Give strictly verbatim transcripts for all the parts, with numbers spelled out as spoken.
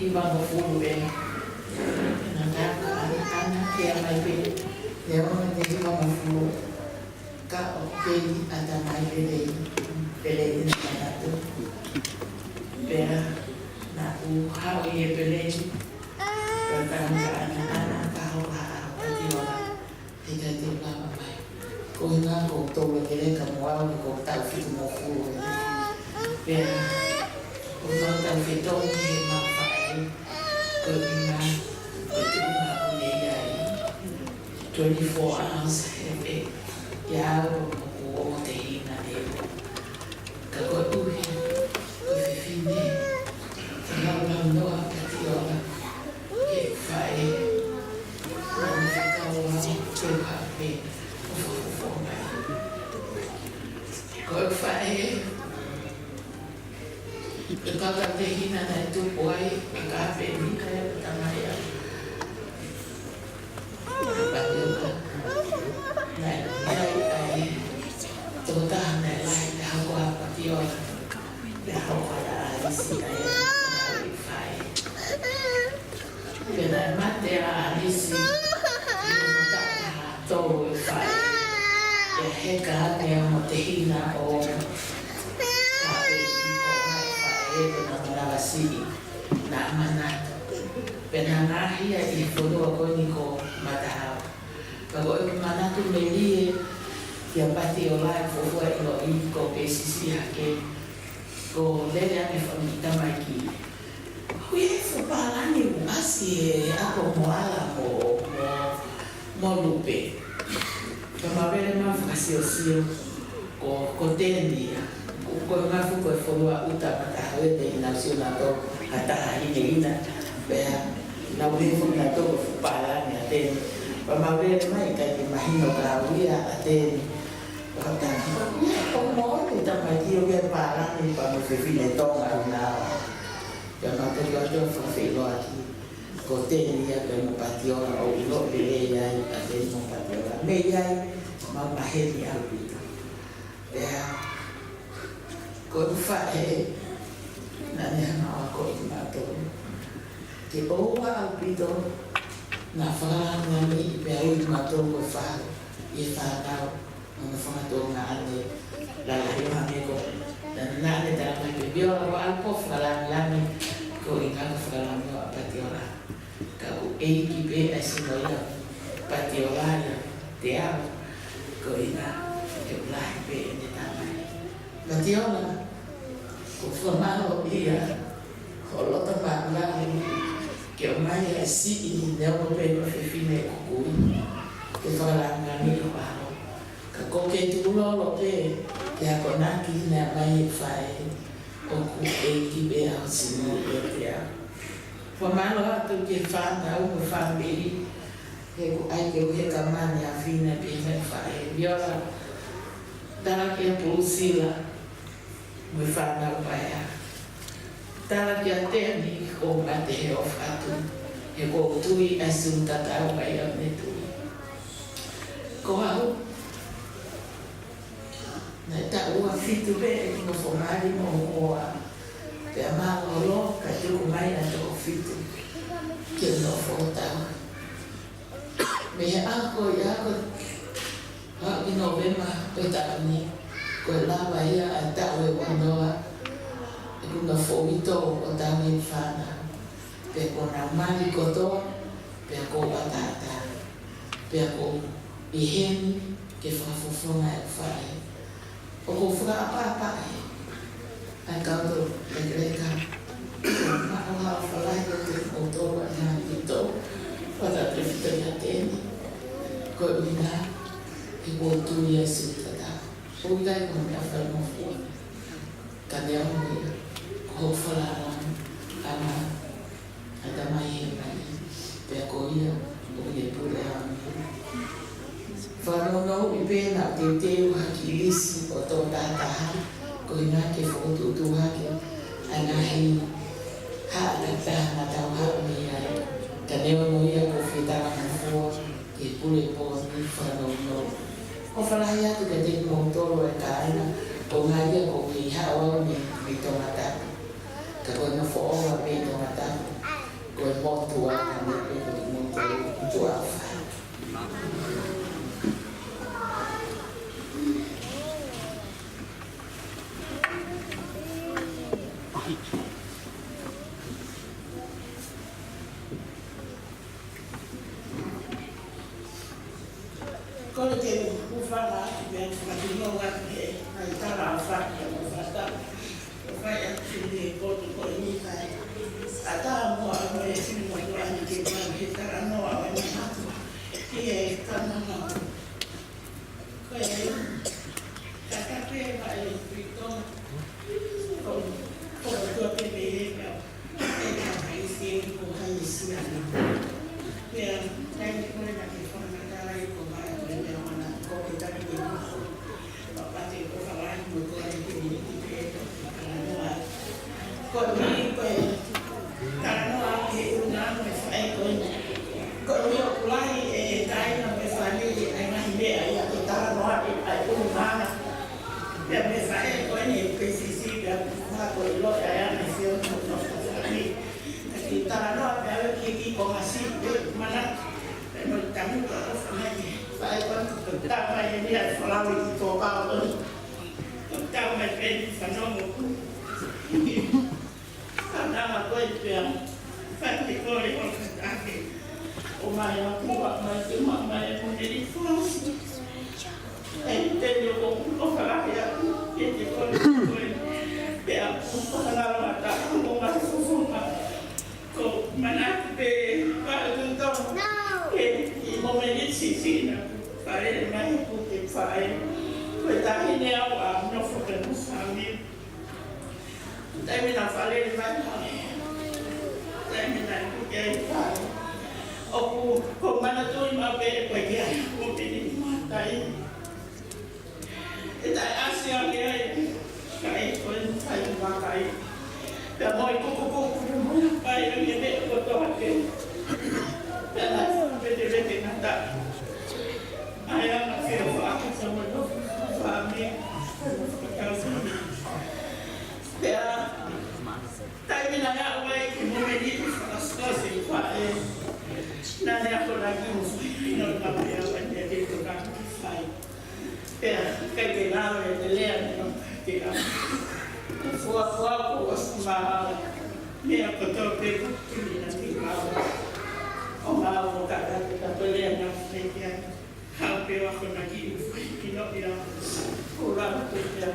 Hivangofulu ē. Naʻe ʻaʻana, ʻaʻana ke ʻomai pē. Neongo ne hivangofulu, ka ʻoku kei ʻatamai lelei, lelei ʻene manatu. Pea naʻá ku haʻu ʻi he peleni, pea tangata ʻaʻana, ʻaʻana ka hau ha ʻaho ʻApatiola. He ʻikai te u lava mai. Ko e ʻuhinga ko e tau lekeleka mo au, ko e taʻu fitungofulu ē. Pea ko ʻemau taʻu fetolu he ʻemau faʻē. Ko e ʻuhinga, ko e tuʻunga ʻoku ne ʻi ai, twenty-four hours have it. ʻIa au mo hoku ongo tehina ē. Ka koeʻuhi ko e fefine, ka naʻá ku lau noa ʻa ʻApatiola ki he faʻē, naʻá ne fekau au ke u haʻu pē ʻo fakafofonga mai. Ko e faʻē, ʻe paka tehina naʻe tupu ai, ʻa Kapeni, ka ʻe tamai au. ʻApatiola. Naʻe ʻi ai ʻa e tokotaha naʻe lahi ʻi he hako ʻo ʻApatiola. Pea hoko ʻa ʻAlisi ʻa e naʻe faʻē. Pea naʻe mate ʻa ʻAlisi, ʻi he taʻu taha tolu e faʻē. Pea heka ange ʻa e ongo tehina ʻo Kapeni ko e faʻē, pea naʻa na vasi, naʻa na manatu. Pea na ngaahi ia ʻi he fonua ko eni ko Matahao. Ka ko ʻeku manatu melie kia ʻApatiola ʻi he fuofua ʻiloʻi ko e sisi hake, ko e lele ange e fanga tamaiki. Hui e fuʻu pālangi ʻoku ʻasi he ako mo Ala mo, mo, mo Lupe. Ka ma vele ma fakasiosio. Ko, ko Teni ia. Ko, ko e ngafu ko e fonua ʻuta Matahao ē, te nau sio nautolu ha taha hinehina. Pea nau lea foki nautolu ko e fuʻu pālangi ʻa Teni. Pea ma vele mai ʻikai ke mahino kia au ia ʻa Teni. Pea ka taha, ia, ʻoku moʻoni e tamaiki ʻoku ʻi ai e pālangi pea mo e fefine Tonga ʻi ai. Pea ma toki ʻoatu ʻo fakafeʻiloaki. Ko Teni ia pea mo ʻApatiola, ʻoku ʻiloʻi lelei ai ʻa Teni mo ʻApatiola. Mei ai, mau maheni ʻaupito. Pea ko e faʻē naʻá ne hanga ʻo akoʻi kimautolu ke ʻoua ʻaupito naʻa fakalāngilangiʻi pea ui kimautolu ko e faʻē ʻi he fānau, mo e fanga tuongaʻane lalahi ʻo hangē ko, naʻá ne talamai pē, Viola, ʻoua ʻaupito fakalāngilangi, ko e ʻuhinga ko e fakalāngilangi ʻo ʻApatiola. Ka ʻoku ʻeiki pē ʻa e sino ia, ʻApatiola ia, te au, ko e ʻuhinga he ʻoku lahi pē ʻene tama. ʻApatiola, ʻoku ou fakamālō ia ho loto māʻulalo ke ʻomai ʻa e siʻi neongo pē ko e fefine ʻoku kui, ke fakalāngilangiʻi ho ʻaho. Ka ʻoku ke tukulolo pē ki he akonaki naʻe ʻomai ʻe he faʻē, ʻoku ʻeiki pē ʻa ho sino ia te au. Fakamālō atu ki he fānau mo e fāmili, he ʻoku ʻai ke u heka mai ʻa e fefine pē mei he faʻē. Viola, tala kia Pulusila mo e fānau paea. Tala kia Teni ʻoku mate he ʻofa atu, he ʻoku ou tui ʻa e sulu tatau ʻa ia ʻoku ne tui. Ko au, naʻe taʻu ua fitu pē ʻeku nofo mali mo hoku hoa. Pea mālōlō kae tuku mai ʻa e toko fitu ke u nofo ʻo tauhi. Mei he ʻaho ko ia ko, ʻa, ʻi Nōvema ʻo e taʻu ni, ko e lava ia ʻa e taʻu ʻe uanoa ʻeku nofo ʻo tauhi e fānau. Pea kuo nau mali kotoa, pea ʻoku ou ʻataʻatā. Pea ʻoku ou ʻi heni ke fakafofonga e faʻē. ʻOku ou fakaʻapaʻapa ē, ʻa e kau tau lekeleka. Maʻu ha ʻofa lahi ʻo te o tau ʻa e ngaahi pito. Pata te pito ia Teni. Ko e ʻuhinga, he ʻoku ou tui ʻa e sulu tatau. ʻOku ʻikai ko ha meʻa fai mo fua. Ka neongo ia, ko hoku falala ʻana, ʻa e Tamai Hēvani, pea ko ia ʻoku ne pule ʻa e ʻaho ni. Fakanounou ʻi pē naʻa teuteu ha kiʻi lisi ʻo tō tahataha, ko e ʻuhinga ke fokotuʻutuʻu hake ʻa e ngaahi haʻa takitaha naʻa tau haʻu mei ai. Ka neongo ia ʻoku ou fie talangofua ki he pule pō ni, fakanounou. ʻOfa lahi atu kiate kimoutolu e kāinga, ʻo ngaahi ia ʻoku ou kei haʻu au mei, mei Tongatapu. Ka ko e nofo ʻova mei Tongatapu, Kole ke u hūfanga atu pea u fakatunoa atu he ngaahi tala ʻofa kuo fai ʻe he kau fai atu ki he potu ko eni, kae ʻatā muʻa mo e sini motuʻa ni ke fai he talanoa ʻo e manatu ki he kananga. Ko e kakape ʻa e pito ko, ko tua ke me he kau. Pea, taimi ko ē naʻa ke fakamatala ai ko e manatu ko e taki ke, pea pate ko e fakaʻamu ko e ki ni ki te talanoa. Ko e, ko e talanoa ki he ʻulungaanga ʻo e faʻē ko eni. Ko e ʻuhi ʻoku lahi e taina mo e fāmili ʻa e ngaahi meʻa ia ke talanoa ki ai, ʻulungaanga. Pea mo e faʻē ko eni ʻoku kei siʻisiʻi pea ʻoku ʻikai ke ʻilo ʻe ia ʻa e sio ki hono fāmili. Ka ke talanoa pē ʻa e kiʻi konga siʻi pē, mana, pea mo e tangutu ʻofa mai ki he faʻē ko eni, ʻoku tau mai eni ʻa e folau ʻi tō pau ko eni. ʻOku tau mai pē eni fanongo. Ka nana ko e pea, pea ke kole ʻo ka take. ʻO mai ʻa Tua, mai ke ma, mai mo ne li fasi. ʻE te ne ko, ko ka lahi atu, ke te kole, kole. Pea, ko ka ngalo ngata, ko ngā fufunga. Ko manatu pē, pea tuto. Ke, ʻi momeni siʻisiʻi naʻa ku fale mai ku ke fai. Ko e taʻahine au ʻa nofo pē mo Sami. Taimi naʻa fale mai hale. Taimi naʻa ku ke fai. ʻOku, ko manatu ʻi ma pē ko e kia, ko pini matai. ʻE taʻe ʻasi ange ai, kae ko e fai makai. Pea mo e kukukuku, mo e kai ange me ko toa ke. Pea naʻe fai pē te leke ngata. ʻA ia naʻa fia fai ake sa mo e nofo fāmili. Pea, taimi naʻa aʻu ai ki momeni fakasikosi faʻē. Naʻa ne akonaki mo fai, ʻi no ka pea ua ne te toka fai. Pea, ʻikai ke ngalo e te lea ni no ke ngalo. Fuafua ko ʻosi mahala. Meʻa kotoa pē ko kili na ti ngalo. ʻO ngalo mo ka ka te ka te lea na fai kia. Hau pē ʻo akonaki ʻi fai ki no ia. Ko la ko ia.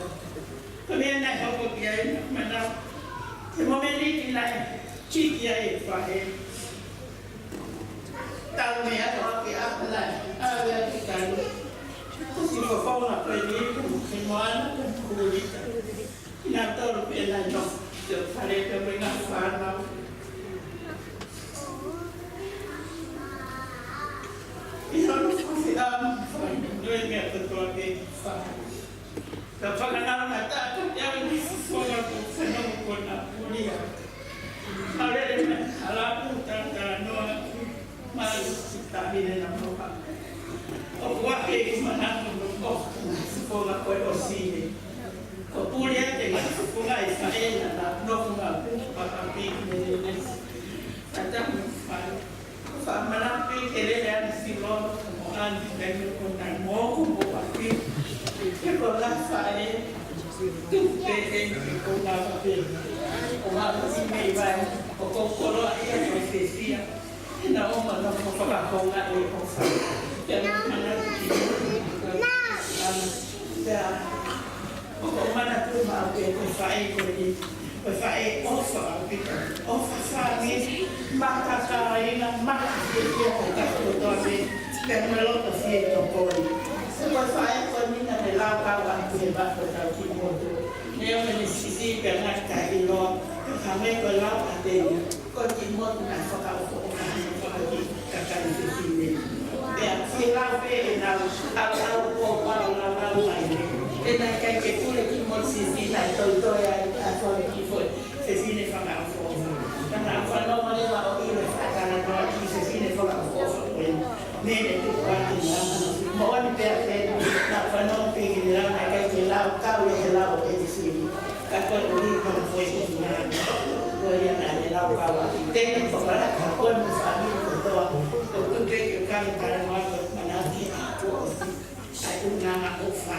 Ko e meʻa naʻe hoko ki ai na mana. He momeni ki naʻe, ki ki ai e faʻē. Tau meʻa ko ki a la, a la ki tau. Ko si ko fau na ko e ni, ko moana, ko kulita. Naʻa tolu pē naʻe nofo, te u fale pē mo e ngaahi fānau. ʻI hono fakafiʻa mo fai, no e meʻa kotoa pē fai. Ka fakanau na tato te au ni fufona ko fano ko na pulia. Ka lele mai, ala ku tata noa ku. Malu, si taʻahine na moha. ʻOku ake i manatu no ko, ko la ko e ʻosi ne. Ko puli ake ma ko la i faʻē na na no ko ma pu pa ka pi ne ne ne. Ata mo fai. Ko fa mana pi ke lele ana si lo, ko mo ana kai no ko na mo ko mo pa pi. Ke ko la faʻē. Tu pe ke ko la pa pi. Ko ma si me vai. Ko ko kolo ia ko se sia. Naʻa ʻomai ʻa e fakakonga ʻo e ʻofa. Pea naʻa ku manatu ki ai. Pea, ʻoku ou manatu maʻu pē ko e faʻē ko eni. Ko e faʻē ʻofa ʻaupito. ʻOfa fāmili, makakāinga, maka fiefia ko ka kotoa pē. Pea mo e loto fietokoni. Ko e faʻē ko eni naʻa ne lau kau atu he vaʻa ko tau ki motu. Ne o mene sisi pea ngata ʻiloa. Ka me ko e lau ʻa te ia. Ko e kiʻi motu naʻe fakaʻofoʻofa, naʻe fakakiʻi kakai fefine. Pea ke lau pē ʻenau, ʻalu ʻalu ko pau lau lau mai. ʻE naʻe ʻikai ke pule kiʻi motu siʻisiʻi naʻe toitoi ai ʻa e fale kiʻi foʻi fefine fakaʻofoʻofa. Ka naʻa ku fanongo leva ʻo ʻilo e fakatalanoa kiʻi fefine fakaʻofoʻofa ko ē. Mene tuku atu na. Moʻoni pē ʻa e, naʻa ku fanongo pē ki he lau, naʻe ʻikai ke lau, kau ia he lau ʻo e fefine. Ka ko e ʻuhi ko e foʻi ʻuhinga. Ko ia naʻa ne lau kau ʻaki. Tēnā ko para ka ko e mo fāmili kotoa. Ko tuke ke kani para ma ko manati a ko ʻosi. ʻA e ʻuhinga ʻofa.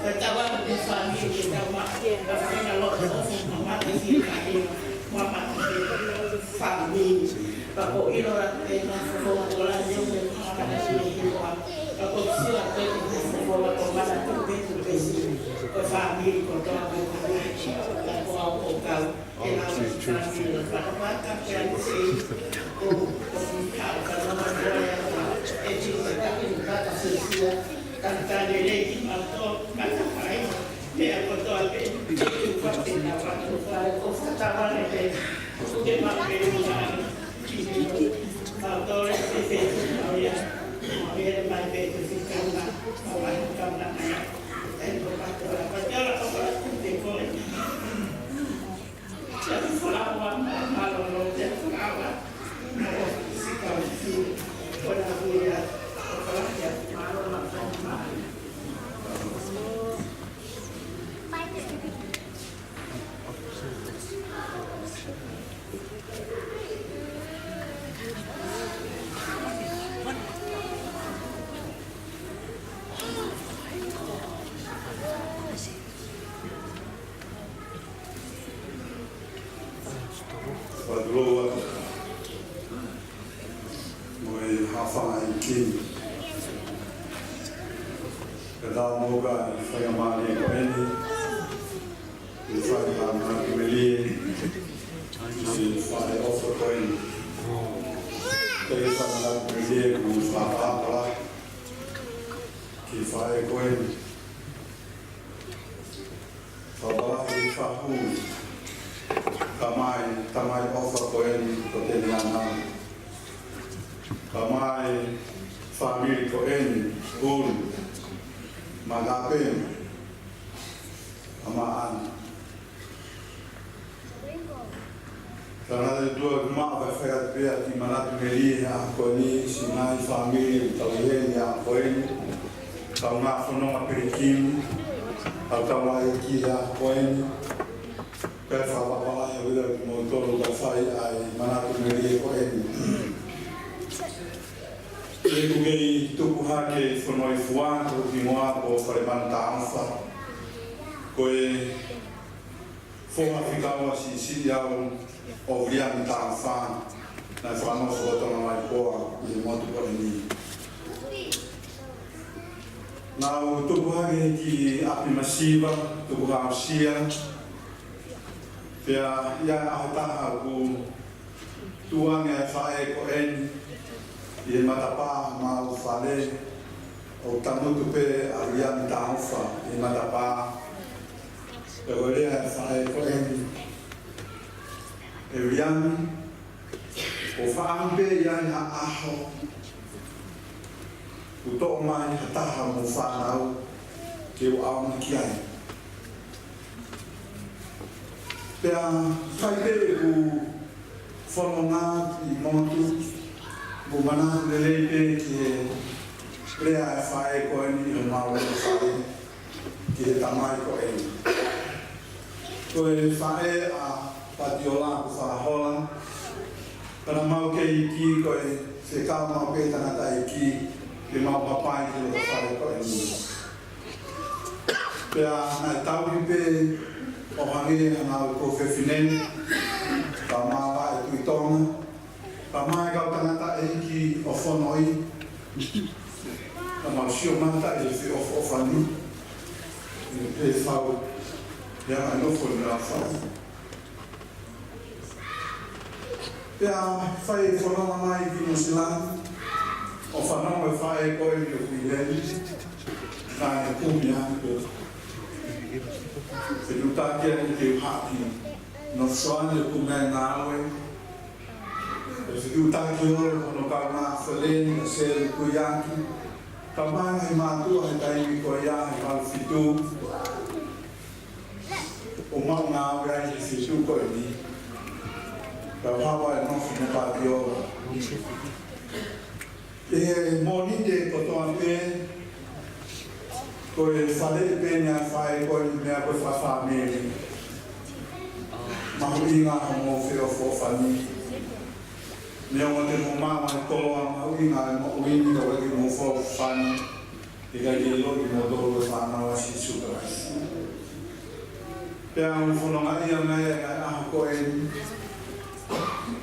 Ka tau ʻa mo fāmili ke tau ma. Ka fina lo ʻofa ma mata si ka e. Ma mata si fāmili. Ka ko ʻilo la ke na fo ma ko la yo me ma. Fatulou atu mo e haʻofanga ʻeiki. Ka tau mo ka faingamālie ko eni, ʻi he fai ha manatu melie ki he faʻē ʻofa ko eni. Ko e fai ha manatu melie kuo fakaʻapaʻapa ki he faʻē ko eni. Fakapapauʻi fahu, ka mai, tamai ʻofa ko eni ko Teniana. Ka mai, fāmili ko eni, ulu, makapena, ama ana. Tangata tua ki maʻa ka fea pea ki manatu melie ʻa ko eni siʻi ngaahi fāmili ʻoku tau ʻi heni ʻa ko eni. Kau ngā fononga pilikimi, kau tau ai ki ʻa ko eni. Pea fakapapauʻi ʻa e uila ki moutolu ka fai ʻa e manatu melie ko eni. ʻOku kei tupu hake fonoi fua, ko e hingoa ko Falemanu Taufa. Ko e foha fika ua siʻisiʻi au ʻo Viliami Taufa, naʻe fakanofo ʻi Tonga Vaipoa ʻi he motu ko eni. Naʻá ku tupu hake ki ʻapi masiva, tukuhāusia, pea ʻi ai e ʻaho taha kuo tuʻu ange ʻa e faʻē ko eni ʻi he matapā ʻo homau fale, ʻo tangutu pē ʻa Viliami Taufa ʻi he matapā. Pea ko e lea ʻa e faʻē ko eni: ʻE Viliami, ʻoku faʻa ʻi ai ha ʻaho kuo toʻo mai ha taha ʻo hoʻo fānau ke u ʻaonga ki ai. Pea fai pē ʻeku fononga ʻi motu, ʻoku ou manatu lelei pē ki he lea ʻa e faʻē ko eni ʻi homau fale ki he tamai ko eni. Ko e faʻē ʻa Patiola ko Falahola, ka naʻa mau kei iiki ko e fekau maʻu pē tangataʻeiki ke mau hapai ki he fale ko eni. Pea naʻe tauhi pē ʻo hangē ha ngāue kuo fefine, ka mala e Tuʻi Tonga, ka mai kau tangataʻeiki ʻo fonoi, ka mau sio mata ʻi he feʻofoʻofani, ʻi he fau, ʻi he anga e nofo ni a fai. Pea fai e fononga mai ki Nuʻu Sila, ʻo fanongo e faʻē ko eni ʻoku ʻi heni, naʻá ne kumi ange pē. Fetuʻutaki ange ke u haʻu ki North Shore ʻo kumi e ngāue. Pea fetuʻutaki holo hono kaungā feleni ʻa Selu Kuiaki, ka mai e mātuʻa he taimi ko ia he valu fitu. ʻO mau ngāue ai he feituʻu ko eni. Kau hapa e nofo mo Patiola. ʻI he Mōnite kotoa pē, ko e faleʻi pē ʻa e faʻē ko eni meʻa ko e fakafāmili. Mahuʻinga hoʻomou feʻofoʻofani. Neongo te mou maʻu e koloa mahuʻinga ʻo e moʻui ni, ka ʻoku ʻikai ke mou feʻofoʻofani. ʻIkai ke ʻilo ʻe kimoutolu e fānau ʻa Sīsū Kalaisi. Pea u fononga ia mai ʻa e ʻaho ko eni,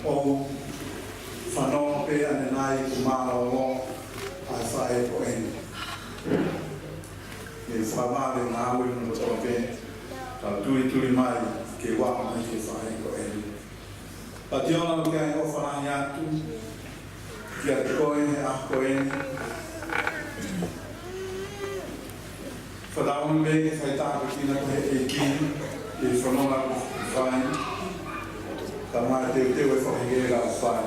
ʻo fanongo pē ʻanenai ʻoku mālōlō. ʻa e faʻē ko eni. Ke fakavave ngāue mo tope, ka tulituli mai ke ʻalu mai ki he faʻē ko eni. Patiola, ʻoku ʻi ai ʻa e ʻofa lahi atu kiate koe he ʻaho ko eni. Fakatauange pē ke fai tāpuekina koe ʻe he ʻEiki ʻi he fononga ʻoku ke fai. Ka mau teuteu e fakaheke ʻoku ke fai.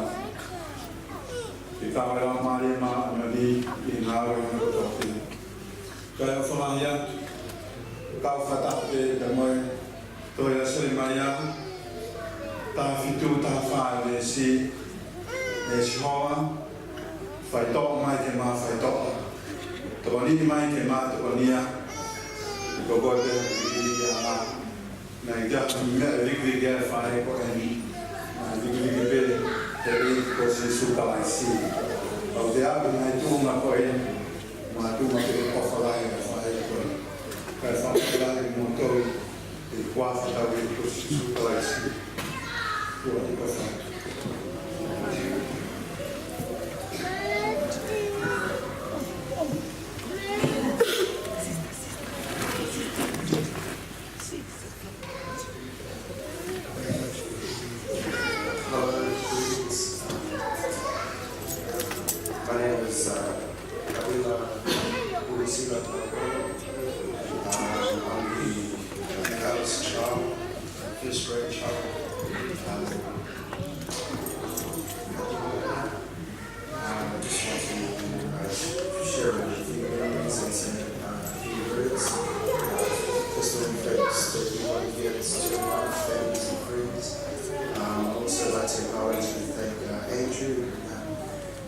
Ke kau e Laumālie Māʻoniʻoni ʻi he ngāue ʻo e lotu pē. Kae ʻofa lahi atu, kau fakataha pē pea mo e tohi ʻa Selemaia, taha fitu, taha fā, veesi: ʻE Sihova, faitoʻo mai ke mau faitoʻo, tokoniʻi mai ke mau tokonia, ko koe pē ʻoku ke vikiviki ange. Naʻe ʻikai ke meʻa vikiviki ʻa e faʻē ko eni. Naʻe vikiviki pē he ʻEiki ko Sīsū Kalaisi. ʻOku te aʻu ki he tuʻunga ko eni, makatuʻunga pē he ʻofa lahi ʻa e faʻē ko eni. Kae fakafetaʻi mo tau ʻi he huafa ʻo e ʻEiki ko Sīsū Kalaisi. Kuo ʻofa. Hello, greetings. My name is, uh, Kavila Ulisila Tokolo. Um, I'm the eldest child, first grandchild. Um, Uh, I just want to, uh, share a few memories and say, uh, a few words. Uh, just to reflect to everybody here, to my families and friends. Um, I'd also like to acknowledge and thank, uh, Andrew and, uh,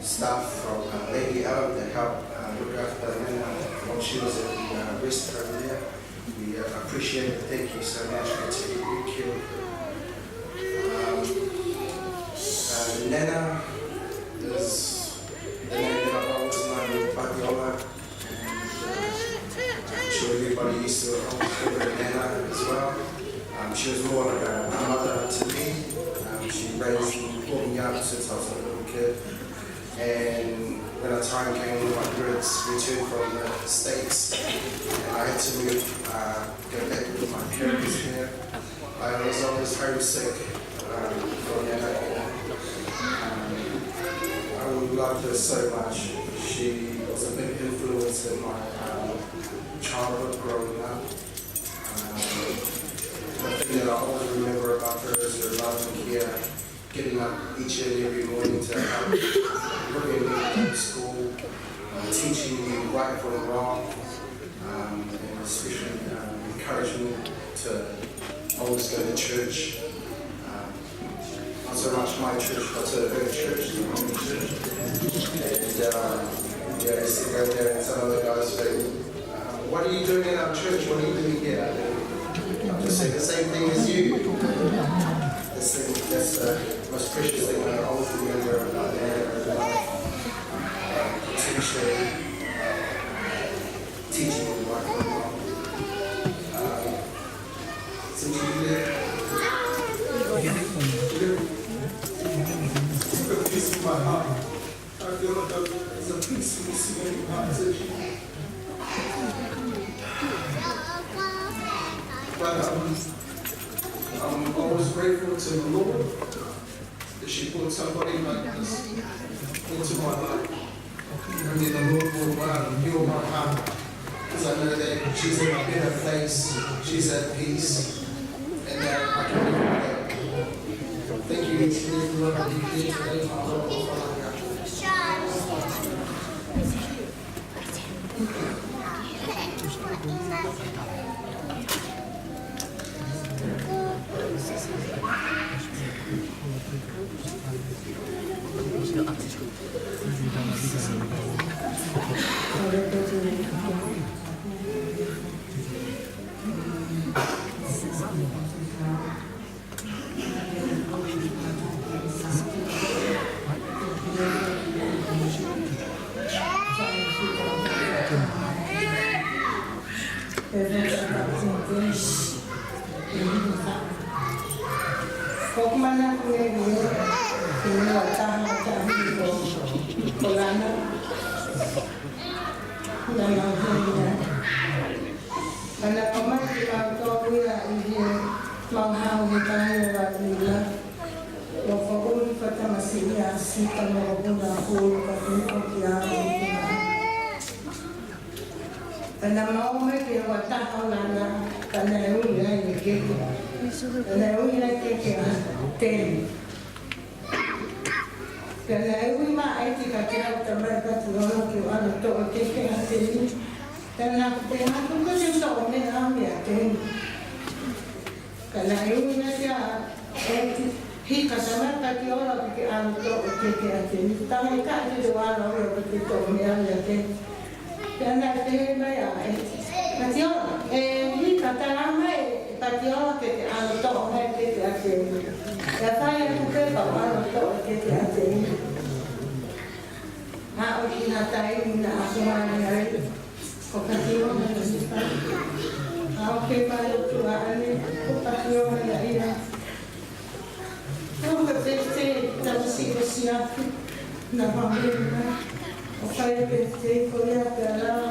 staff from, uh, Lady L that helped, uh, look after Nana while she was at the, uh, rest home there. We, uh, appreciate it. Thank you so much for taking good care of her. Um, uh, Nana is the name that I've always known Patiola, and, uh, I'm sure everybody used to always call her Nana as well. Um, she was more like a, a mother to me. Um, she raised me, brought me up since I was a little kid. And when our time came, my parents returned from the States, and I had to move, uh, go back with my parents here. I was always homesick, um, for Nana. Um, I loved her so much. She was a big influence in my, um, childhood growing up. Um, the thing that I always remember about her is her love and care, getting up each and every morning to help bring me to school, uh, teaching me right from wrong, um, and especially, um, encouraging me to always go to church. Um, not so much my church, but to her church, the Mormon church. And, uh, yeah, I used to go there and some of the guys say, "Uh, what are you doing in our church? What are you doing here?" I just say the same thing as you. That's the, that's the most precious thing that I always remember about Nana, uh, teaching, teaching me what, um, teaching me. It's a peace of my heart. I feel like there's a peace missing in my position. But, um, I'm always grateful to the Lord that she brought somebody like this into my life. And then the Lord will, um, heal my heart. 'Cause I know that she's in a better place, she's at peace, and that I can live with that. Thank you, it's really love that you did today, my Lord. Ko e kiʻi manatu ʻeni, ʻi he ua taha taha ko, ko Lana. Ia sita mo puna pulu ka pulu ko kia puna. Pea naʻa ma ō mai ki he uataha ʻo Lana, pea naʻe ui ai ʻe Keke. Pea naʻe ui ai ʻe Keke ʻa Teni. Pea naʻe ui mai ʻe Keke kiate au, Tamai, pati olo ke u ʻalu ʻo toʻo ʻe Keke ʻa Teni. Pea naʻa ku pehē atu, ko e toʻo meʻa ʻa Teni. Ka naʻe ui mai kia ʻEti, hika Tamai, pati olo ke ke ʻalu ʻo toʻo ʻe Keke ʻa Teni. Tamai, ka te te ʻalu ʻo ke ke toʻo meʻa ʻa Teni. Pea naʻe pehē mai ʻa ʻEti, pati olo, ʻe hika Tamai, pati olo ke ke ʻalu ʻo toʻo mai ʻe Keke ʻa Teni. Pea fai atu pē pea u ʻalu ʻo toʻo ʻe Keke ʻa Teni. Aʻu ki ha taimi naʻa ku mali ai, ko Pationa naʻe ʻi ai. Aʻu ki he pale ʻo Tuʻa ʻAne, ko Pationa naʻe ʻi ai. Ko e pētē tamasiʻi ko Siafu, naʻa ku mali ai. ʻO fai e pētē ko ia pea lava.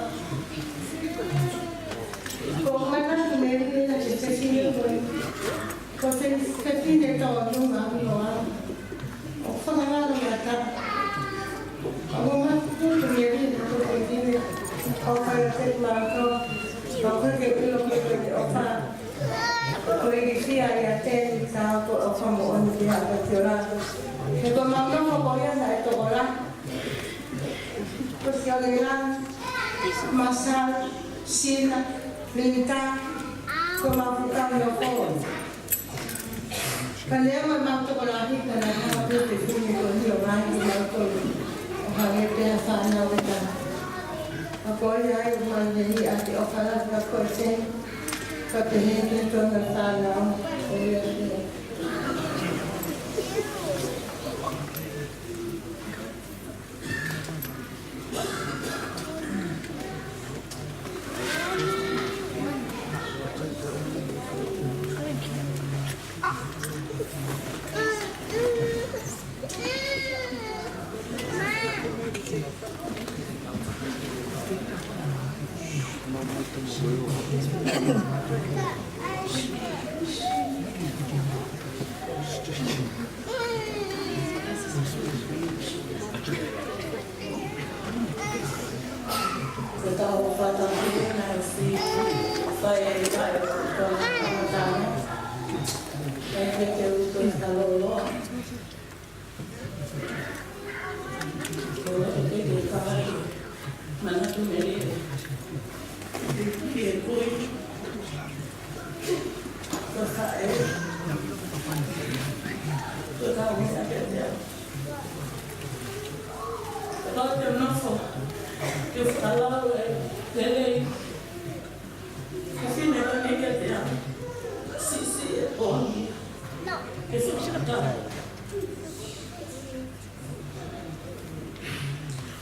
Ko mana tu meli na ke fefine ko ia. Ko e fefine tō nunga noa. ʻO fakangalo ngata. ʻO mo matuku tu meli na ko e fefine. ʻO fai o te mako. ʻO ko ke ʻilo ke ko te ʻofa. Ko e ilifia ia Teni ka ko e ʻofa moʻoni pē ʻa Patiola. He ko mau nofo ko ia naʻe tokolahi. Ko Sione Lana, Masal, Sina, Linda, ko mau fuka no ko. Ka lea mai mau tokolahi ka naʻe hanga pē ʻe he fefine ko eni ʻo vahe kimautolu. ʻO hangē pē ha fānau ʻe taha. Ka ko ia ai ʻoku mau lelei ʻa e ʻofa lahi ka ko e te. Ka pehē ki he tona fānau. ʻO ia pē. Ko e tau fata pule na e si fai e fai o tona tana. E te te uto e taloloa. Ko e te te fai. Manatu mele. Ki e kui. Ko sa e. Ko sa e. Ko te nofo. Ke falau e lelei. Ke fine ko ne ke te a. Si, si e poni. Ke fine ka.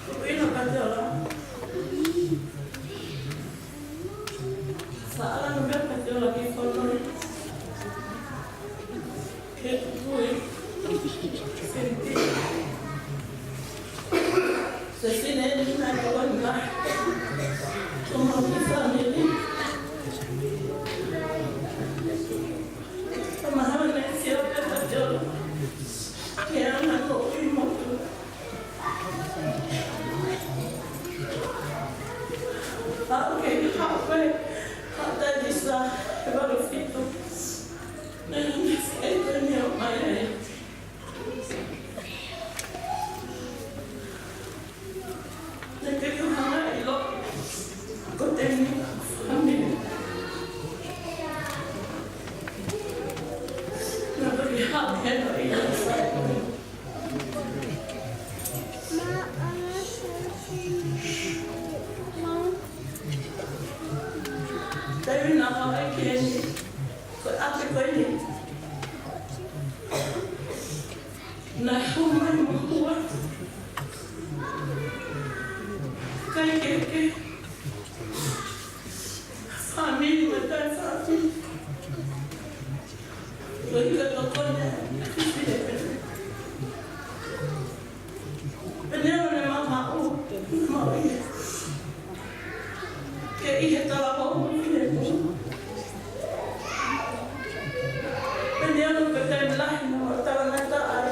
Ko ina ka te ala. Sa ala no me ka te ala ki fono. Ke kui. Senti. Senti ne ni na ko na. Ko mo ki family. Ko mahalo ne si o pe ka te ala. Ke ana ko ui mo tu. Aʻu ki he haʻu pē, haʻu tai tisa, he valu fitu. Naʻe ʻi ai e fai ko eni ʻo mai ai. Naʻe ʻikai ke u hanga ʻo ʻilo, ko e temi, ʻa meni. Naʻe ʻikai ke u hanga ʻo ʻilo. Taimi naʻa ku ʻai ki heni, ko e ʻapi ko eni. Naʻe hū mai mo hua. Kai kehekehe. Fāmili mo e taʻefāmili. Ko e hika tokoni. Pea ne ʻalu ne mau haʻu, mau ʻi he. Ke ʻi he talavou mo e finemui. Pea ne ʻalu pē taimi lahi naʻa mau talangata ai.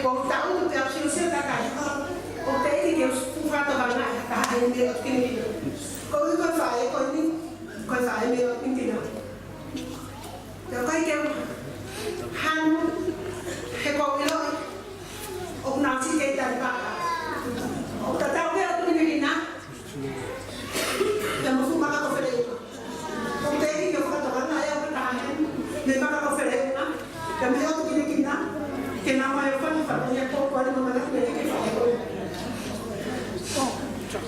Ko e taʻu ʻoku te aʻusia e kakai, ʻoku teʻeki ke u fuʻu fakatokangaʻi ha taha he meʻa ʻoku ne kina. Ko e, ko e faʻē ko eni, ko e faʻē meʻa ʻoku ne kina. Pea ʻikai ke u hanu, he ʻoku ou ʻiloʻi ʻoku nau ʻosi kei tali papa. ʻOku tatau pē ʻoku ne kina, pea mo e fuʻu maka kofereʻi. ʻOku teʻeki ke u fakatokangaʻi ʻe au ha taha he meʻa maka kofereʻi, pea mo e ʻoku ne kina, ke nau mai ʻo fana fana ia ko ko ni mo mana ke ke fai ko.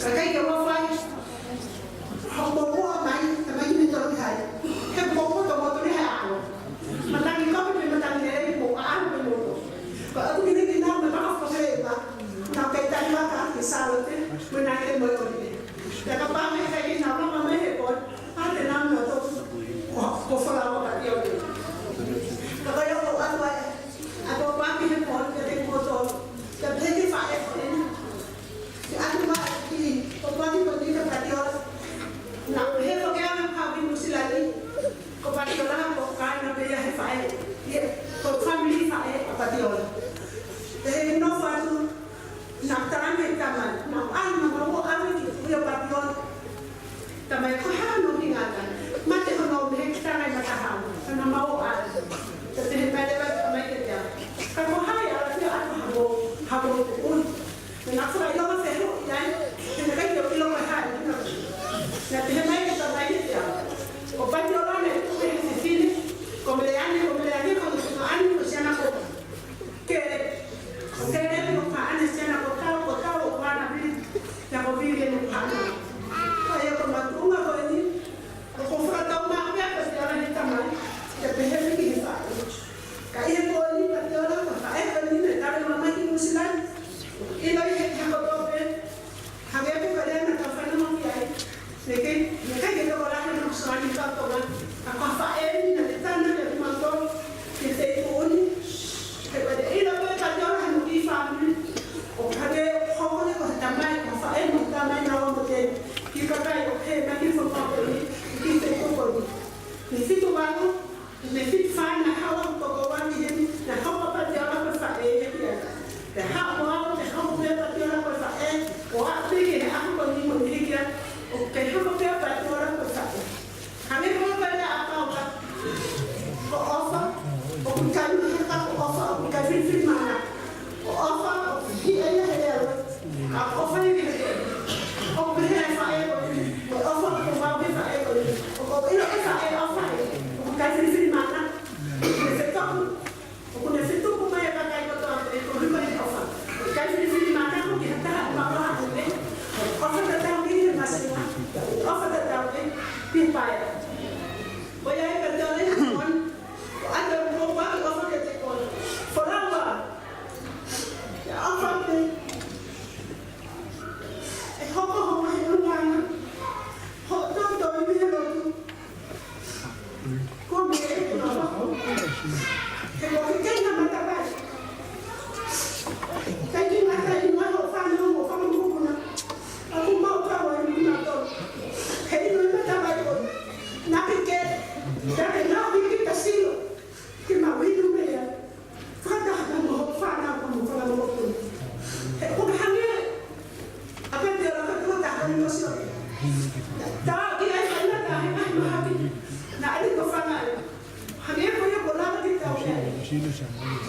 Kakai ke ua fai. Hoʻo moʻua mai, tamai ni tolu hai. He moʻua to motu ni he ʻaho. Matangi kope pe matangi lelei mo ʻalu pe motu. Ko ʻeku kilikina mo e maka kofereʻi. Nau kei tali maka ki Sālote, mo nai ke mo e ʻoli. Pea kapau ʻe ʻikai ke nau lava mai he pō, ʻa te nau nau tō. Ko, ko fala o ka io. Ka ko ia ko atu ai. ʻA ko paki he pō, ke te ko tō. Ka te ke faʻē ko ena. Ke ʻatu mai ki, ko Pati ko Nita Patiola. Naʻa ku he ko ke ana pau ki Nuʻusila ni. Ko Patiola ko kāinga pē ia he faʻē. Ia, ko family faʻē ʻa Patiola. Pea he nofo atu, naʻa ku tala ange ki he tamai, naʻa ku ʻalu, naʻa ku ʻalu ki tuʻi ʻo Patiola. Tamai ko e hā hono hinga ʻana. Mate hono meʻa ki tana i matahau. Ka naʻa mau ʻalu. Pea pehē mai leva e tamai kiate au. Ka ko hai ala pia atu hamo, hamo tuʻu. Naʻa ku fakaʻilonga fehuʻi ai, he naʻe ʻikai ke u ʻilo ko e hā e ʻuhinga. Naʻe pehē mai e tamai kiate au. Ko Patiola naʻe tuʻu he fefine, ko Meleane, ko Meleane, ko Meleane, ko siana ko Kele, ko Kele, ko Paʻane, siana ko Tau, ko Tau, ko Ana Vili, pea ko Vili, ko Paʻane. Ko ia ko e matuʻunga ko eni, ʻoku ou fakatau mai pē ʻa Patiola he tamai, ke pehē ki he faʻē. Ka ʻi he pō ni Patiola, ko e faʻē ko eni naʻe tali mai ki Nuʻusila ni. ʻIloʻi he taha kotoa pē, hangē pē ko e lea naʻa tau fanongo ki ai. Naʻe ʻikai, naʻe ʻikai ke tokolahi hono ʻosi ʻi Tonga. Ka ko e faʻē ni naʻe tali mai kimautolu ki he feituʻu ni. He ko e ʻilo pē Patiola hono kiʻi fāmili. ʻO hangē hoko ni ko e tamai, ko e faʻē mo e tamai naʻa mo te ki he kakai ʻoku hē mai ki he fonua ko eni, ki he feituʻu ko eni. Mei he fitu valu, mei he fitu fā naʻe haʻu ʻo tokoua ki heni, naʻe haʻu ʻa Patiola ko e faʻē ia ki ai. Pea haʻu mo au, pea haʻu pē Patiola ko e faʻē, ʻo aʻu pē ki he ʻaho ko eni mo e hiki atu, ʻoku kei hoko pē Patiola ko e faʻē. Hangē ko e lea ʻa Paula, ko ʻOfa, ʻoku ʻikai miheka ko ʻOfa, ʻoku ʻikai filifilimānako. Ko ʻOfa, ʻoku hia ia he lea. ʻA ʻOfa ia ke, ʻoku pehē e faʻē ko ē, ko ʻOfa ko e vau he faʻē ko ē. ʻOku ʻilo e faʻē ʻOfa ē, ʻoku ʻikai filifilimānako. Ne fetau, ʻoku ne fetuku mai e kakai kotoa pē, ko e lima ni ʻOfa. ʻIkai filifilimānako ki ha taha ʻi māmani ē. ʻOfa tatau ki he māsila, ʻOfa tatau ki he paea. Ko ia e ka tau nei, ko ʻAtele ko ʻOfa ke te ko. Folaua. Ia ʻOfa pē. ʻE hoko hoʻo ʻulungaanga. Hoʻo toutou ʻi he lotu. Ko e meʻa ʻe ʻOfa. He ko e kei na matavai. Kei na matai ni hoʻo fānau mo hoʻo fanga mokopuna. ʻOku mau kau ai mo kinautolu. He ʻi he matavai ko ē. Naʻa ke ke. Naʻa ke nau hiki ta sio. Ke mau inu meʻa. Fakataha mo hoʻo fānau mo hoʻo fanga mokopuna. He ʻoku hangē ʻa Patiola ko e tuʻunga ni ʻo sio. Tā ki ai faina tā he ngaahi mahaki. Naʻa ni ko fanga ai. Hangē ko ia ko lava ki tau ia.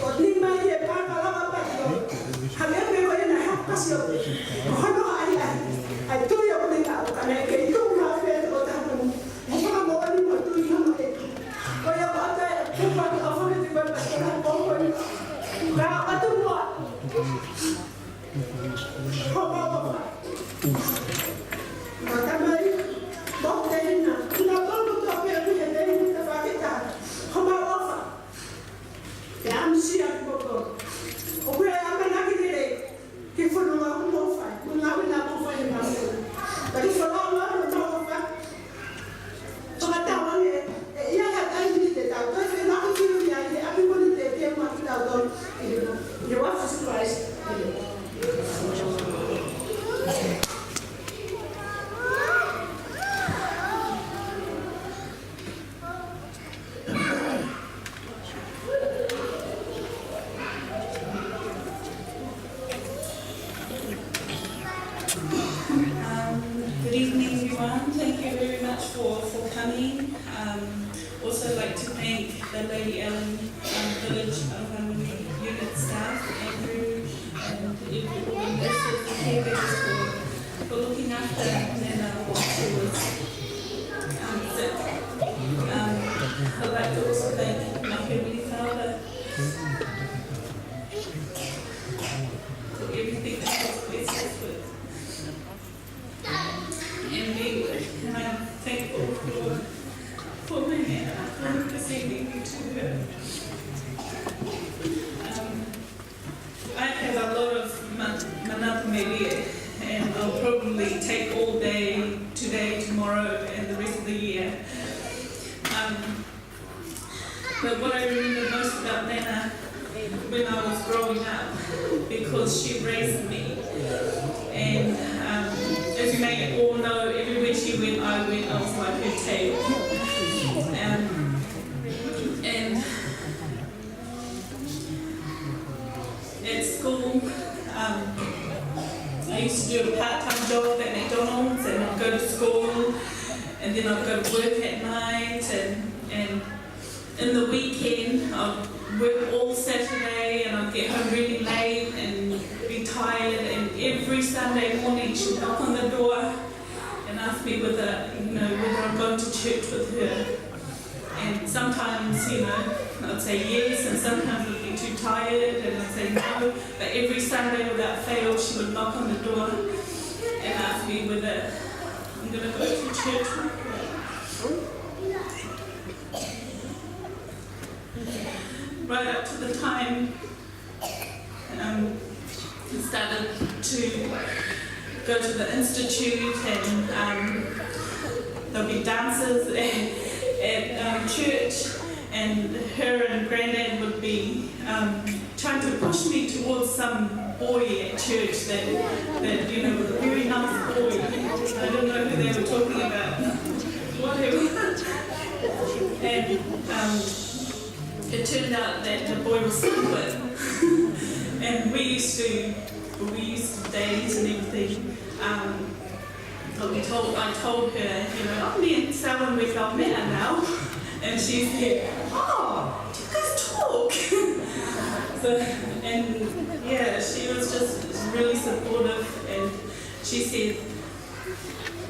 ʻO ni mai he pāka lava Patiola. Hangē ko ia ko ia naʻe hapa sio. Ko hono ai ai. Ai tui ʻoku ne kau ka naʻe kei tuʻu ma fē ʻo taha. Mo fakamoʻoni mo tui hono ʻEiki. Ko ia ko ʻAtele, kupa ki ʻOfa ke te kupa ki ʻOfa ko ia. Ka ʻatu mua. Ko ʻOfa. Ka tamai, mo te hina. Kinautolu kotoa pē ʻoku ʻi he tēvita fakita. Ko ʻOfa. Ia ʻamusia ki ʻOfa. ʻOku ʻi ai e ʻamanaki lelei. Ke fononga ʻoku mou fai, mo e ngāue naʻa mou fai he māmani. Ka ke folaua ʻa e mau ʻOfa. Fakatauange, ʻe ʻi ai ha taimi te tau toe fenāpaki ki ai he ʻapi ko eni te te ma ki tau tau. ʻI he, ʻi he huafa ʻo Sīsū Kalaisi. Also like to thank the Lady Ellen, um, Village of, um, Unit staff, Andrew, and every, all the nurses and caregivers for, for looking after Nana while she was, um, sick. Um, I'd like to also thank my Heavenly Father for everything that He's blessed us with. And we, and I'm thankful for, for my Nana, for everything to her. Um, I have a lot of ma-, manatu melie, and I'll probably take all day today, tomorrow, and the rest of the year. Um, but what I remember most about Nana when I was growing up, because she raised me, and, um, as you may all know, everywhere she went, I went, I was like her tail. Um, and at school, um, I used to do a part-time job at McDonald's, and I'd go to school, and then I'd go to work at night, and, and in the weekend, I'd work all Saturday, and I'd get home really late and be tired, and every Sunday morning she'd knock on the door and ask me whether, you know, whether I'm going to church with her. And sometimes, you know, I'd say yes, and sometimes I'd be too tired, and I'd say no. But every Sunday without fail, she would knock on the door and ask me whether I'm gonna go to church with her. Right up to the time, um, I started to go to the institute, and, um, there'll be dances at, at, um, church, and her and Granddad would be, um, trying to push me towards some boy at church that, that, you know, was a very nice boy. I don't know who they were talking about. Whatever. And, um, it turned out that the boy was Silver. And we used to, we used to date and everything. Um, but we told, I told her, you know, "Oh, me and Selwyn, we're going there now." And she said, "Oh, do you guys talk?" So, and yeah, she was just really supportive, and she said,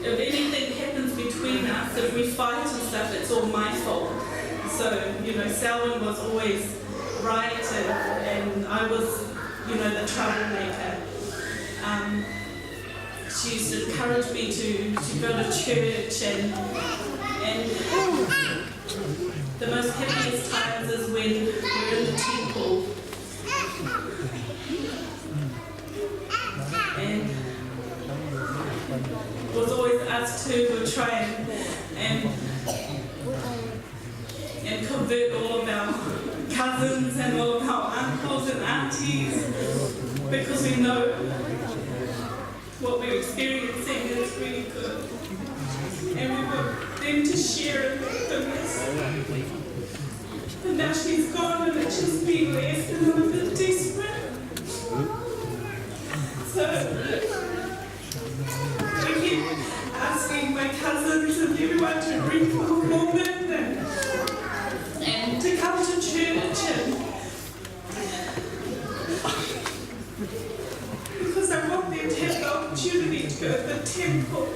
"If anything happens between us, if we fight and stuff, it's all my fault." So, you know, Selwyn was always right, and, and I was, you know, the troublemaker. Um, she used to encourage me to, to go to church, and, and the most happiest times is when we're in the temple. And it was always us two who try and, and, and convert all of our cousins and all of our uncles and aunties, because we know what we're experiencing is really good. And we want them to share in the goodness. And now she's gone and it's just me left and I'm a bit desperate. So, I keep asking my cousins and everyone to bring Uncle Morgan and, and to come to church, and because I want them to have the opportunity to go to the temple.